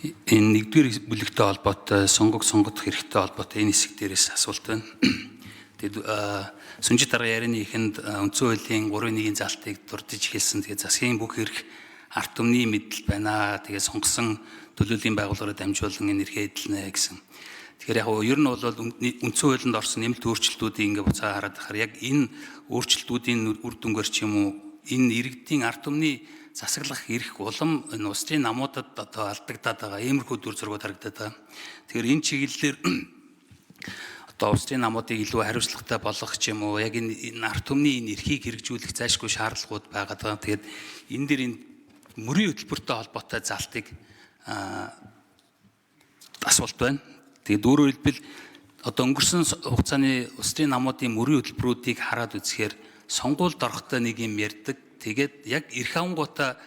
Энэ нэгдүгээр бүлэгтэй холбоотой сонгогдох хэрэгтэй холбоотой энэ хэсэг дээрээс асуулт байна. Тэгээд Сүнжит дарга ярианы эхэнд үндсэн хуулийн 3.1-ийн залтыг дурдж хэлсэн. Тэгээд засгийн бүх эрх ард түмний мэдэл байна. Тэгээд сонгосон төлөөллийн байгууллагаараа дамжуулан энэ эрхээ эдэлнэ гэсэн. Тэгэхээр яг ер нь бол үндсэн хуулинд орсон нэмэлт өөрчлөлтүүдийг ингээ буцаа хараад байхаар яг энэ өөрчлөлтүүдийн үр дүнгээр ч юм уу энэ иргэдийн ард түмний засаглах эрх улам энэ улс төрийн намуудад одоо алдагдаад байгаа иймэрхүү дүр зургууд харагдаад байгаа. Тэгэхээр энэ чиглэлээр одоо улс төрийн намуудыг илүү хариуцлагатай болгох ч юм уу яг энэ ард түмний энэ эрхийг хэрэгжүүлэх зайлшгүй шаардлагууд байгаад байгаа. Тэгээд энэ дэр энэ мөрийн хөтөлбөртэй холбоотой залтыг асуулт байна. Тэгээд өөрөөр хэлбэл одоо өнгөрсөн хугацааны улс төрийн намуудын мөрийн хөтөлбөрүүдийг хараад үзэхээр сонгуульд орохдоо нэг юм ярьдаг. Тэгээд яг эрх авангуудаа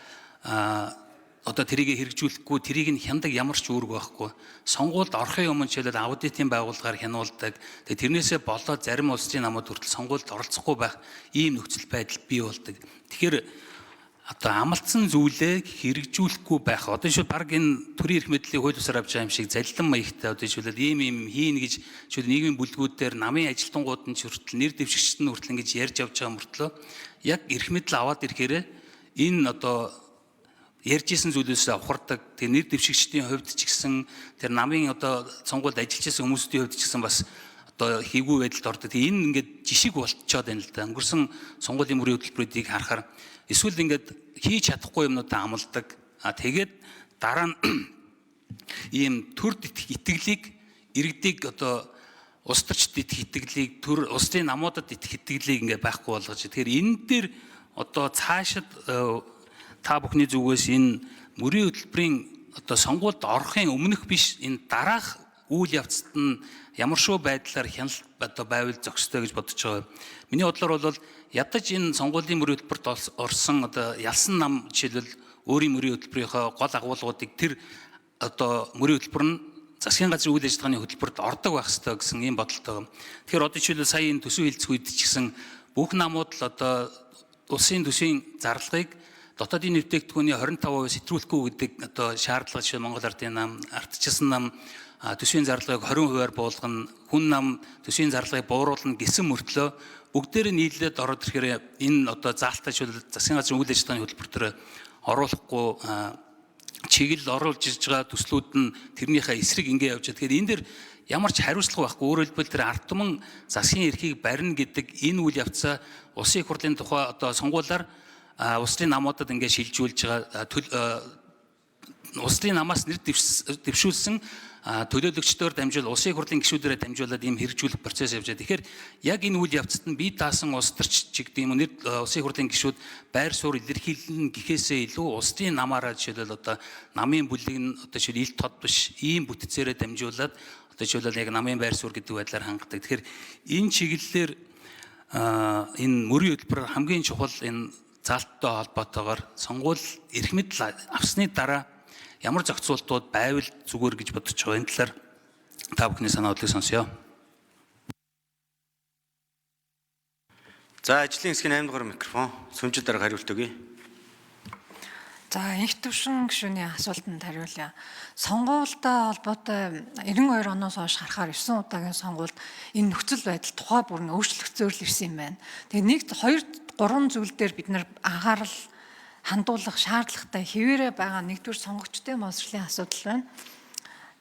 одоо тэрийг хэрэгжүүлэхгүй, тэрийг нь хяндаг ямар ч үүрэг байхгүй. Сонгуульд орохын өмнө жишээлбэл аудитын байгууллагаар хянуулдаг. Тэгээд тэрнээсээ болоод зарим улс төрийн намууд хүртэл сонгуульд оролцохгүй байх ийм нөхцөл байдал бий болдог. Тэгэхээр одоо амлалтсан зүйлээ хэрэгжүүлэхгүй байх. Одоо жишээл баг энэ төрийн эрх мэдлийн хууль ёсоор авч байгаа юм шиг залилан маягтай одоо жишээлбэл ийм ийм хийн гэж жишээл нийгмийн бүлгүүдээр намын ажилтнууд нь ч хүртэл нэр дэвшигчд нь хүртэл ингэж ярьж явж байгаа мөртлөө яг эрх мэдэл аваад ирэхээр энэ одоо ярьж исэн зүйлээсээ ухардаг. Тэр нэр дэвшигчдийн хувьд ч гэсэн тэр намын одоо сонгуульд ажиллаж исэн хүмүүсийн хувьд ч гэсэн бас одоо хийгүй байдалд ордог. Тэгээ энэ ингээд жишиг болцоод байна л да. Өнгөрсөн сонгуулийн мөрийн хөтөлбөрүүдийг харахаар эсвэл ингээд хийж чадахгүй юмнуудаа амладаг. А тэгээд дараа нь ийм төрд итгэлийг иргэдийг одоо улс төрчд итгэх итгэлийг төр улс төрийн намуудад итгэх итгэлийг ингээд байхгүй болгож. Тэгэхээр энэ дээр одоо цаашид та бүхний зүгээс энэ мөрийн хөтөлбөрийн одоо сонгуульд орохын өмнөх биш энэ дараах үйл явцад нь ямар шүү байдлаар хяналт одоо байвал зохистой гэж бодож байгаа. Миний бодлоор бол ядаж энэ сонгуулийн мөрийн хөтөлбөрт орсон одоо ялсан нам жишээлбэл өөрийн мөрийн хөтөлбөрийнхөө гол агуулгуудыг тэр одоо мөрийн хөтөлбөр нь засгийн газрын үйл ажиллагааны хөтөлбөрт ордог байх ёстой гэсэн ийм бодолтой. Тэгэхээр одоо жишээлбэл сая энэ төсвийн хилцэх үед ч гэсэн бүх намууд л одоо улсын төсвийн зарлагыг дотоодын нэвтээгдэхүүний 25% сэтрүүлэхгүй гэдэг одоо шаардлага жишээ Монгол Ардын нам, ардчилсан нам төсвийн зарлагыг 20%-аар буулгана, хүн нам төсвийн зарлагыг бууруулна гэсэн мөртлөө бүгдээр нь нийлээд ороод ирэхээр энэ одоо заалтаа жишээлбэл засгийн газрын үйл ажиллагааны хөтөлбөр төр оруулахгүй чиглэл оруулж ирж байгаа төслүүд нь тэрнийхээ эсрэг ингэ явж байгаа. Тэгэхээр энэ дэр ямар ч хариуцлага байхгүй. Өөрөөр хэлбэл тэр ард түмэн засгийн эрхийг барина гэдэг энэ үйл явцаа улсын их хурлын тухай одоо сонгуулиар улс төрийн намуудад ингэ шилжүүлж байгаа улс төрийн намаас нэр дэвшүүлсэн төлөөлөгчдөөр дамжуул улсын их хурлын гишүүдээрээ дамжуулаад ийм хэрэгжүүлэх процесс явж байгаа. Тэгэхээр яг энэ үйл явцад нь бие даасан улс төрч ч гэдэг юм уу нэр улсын их хурлын гишүүд байр суурь илэрхийлнэ гэхээсээ илүү улс төрийн намаараа жишээлбэл одоо намын бүлэг нь одоо жишээл ил тод биш ийм бүтцээрээ дамжуулаад одоо жишээлбэл яг намын байр суурь гэдэг байдлаар хангадаг. Тэгэхээр энэ чиглэлээр энэ мөрийн хөтөлбөр хамгийн чухал энэ заалттай холбоотойгоор сонгуул эрх мэдэл авсны дараа ямар зохицуултууд байвал зүгээр гэж бодож байгаа. Энэ талаар та бүхний санаа бодлыг сонсъё. За ажлын хэсгийн 8 дугаар микрофон Сүнжид дарга хариулт өгье. За инх төвшин гишүүний асуултанд хариулъя. Сонгуультай холбоотой 92 оноос хойш харахаар 9 удаагийн сонгуульд энэ нөхцөл байдал тухай бүр нь өөрчлөгдсөөр л ирсэн юм байна. Тэгээ 1 2 3 зүйл дээр бид нар анхаарал хандуулах шаардлагатай хэвээрээ байгаа. Нэгдүгээр сонгогчдын боловсролын асуудал байна.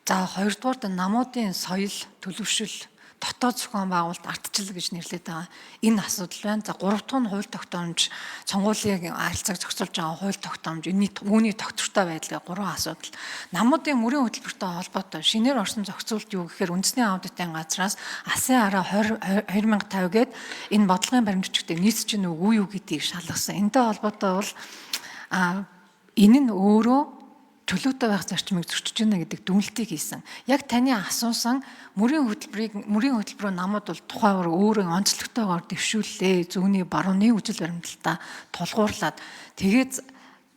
За хоёрдугаарт намуудын соёл, төлөвшил, дотоод зохион байгуулалт, ардчилал гэж нэрлэдэг байгаа энэ асуудал байна. За гурав дахь нь хууль тогтоомж, сонгуулийн харилцааг зохицуулж байгаа хууль тогтоомж, энэний үүний тогтвортой байдал гэх гурван асуудал. Намуудын мөрийн хөтөлбөртэй холбоотой шинээр орсон зохицуулалт юу гэхээр үндэсний аудитын газраас алсын араа 20 2050 гээд энэ бодлогын баримт бичгтээ нийцэж гэнэ үгүй юу гэдгийг шалгасан. Энэтэй холбоотой бол энэ нь өөрөө чөлөөтэй байх зарчмыг зөрчиж байна гэдэг дүгнэлтийг хийсэн. Яг таны асуусан мөрийн хөтөлбөрийг мөрийн хөтөлбөрөөр намууд бол тухайн үр өөрөө онцлогтойгоор дэвшүүллээ. Зүүнний барууны үзэл баримтлалтаа тулгуурлаад тэгээд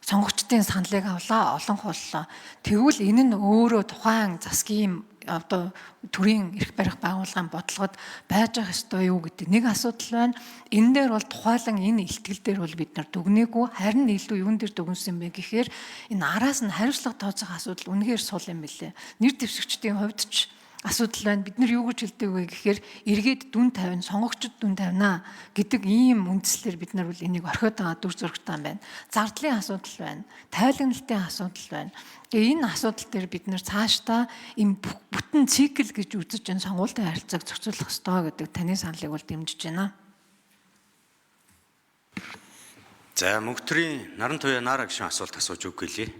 сонгогчдын саналыг авлаа, олон хуллаа. Тэгвэл энэ нь өөрөө тухайн засгийн одоо төрийн эрх барих байгууллагын бодлогод байж байгаа ёстой юу гэдэг нэг асуудал байна. Энэ дээр бол тухайлан энэ илтгэл дээр бол бид нар дүгнээгүй, харин илүү юун дээр дүгнсэн бэ гэхээр энэ араас нь хариуцлага тооцох асуудал үнэхээр сул юм билээ. Нэр дэвсгчдийн хувьд ч асуудал байна. Бид нар юу гэж хэлдэг вэ гэхээр эргээд дүн тавина, сонгогчид дүн тавина гэдэг ийм үндслээр бид нар бол энийг орхиод байгаа дүр зурагтай юм байна. Зардлын асуудал байна. Тайлагналтын асуудал байна. Тэгээ энэ асуудал дээр бид нар цаашдаа ийм бүтэн цикл гэж үзэж энэ сонгуулийн харилцааг зохицуулах ёстой гэдэг таны саналыг бол дэмжиж байна. За, мөнх төрийн Наран туяа Нара гишүүн асуулт асууж өгөх гэлээ.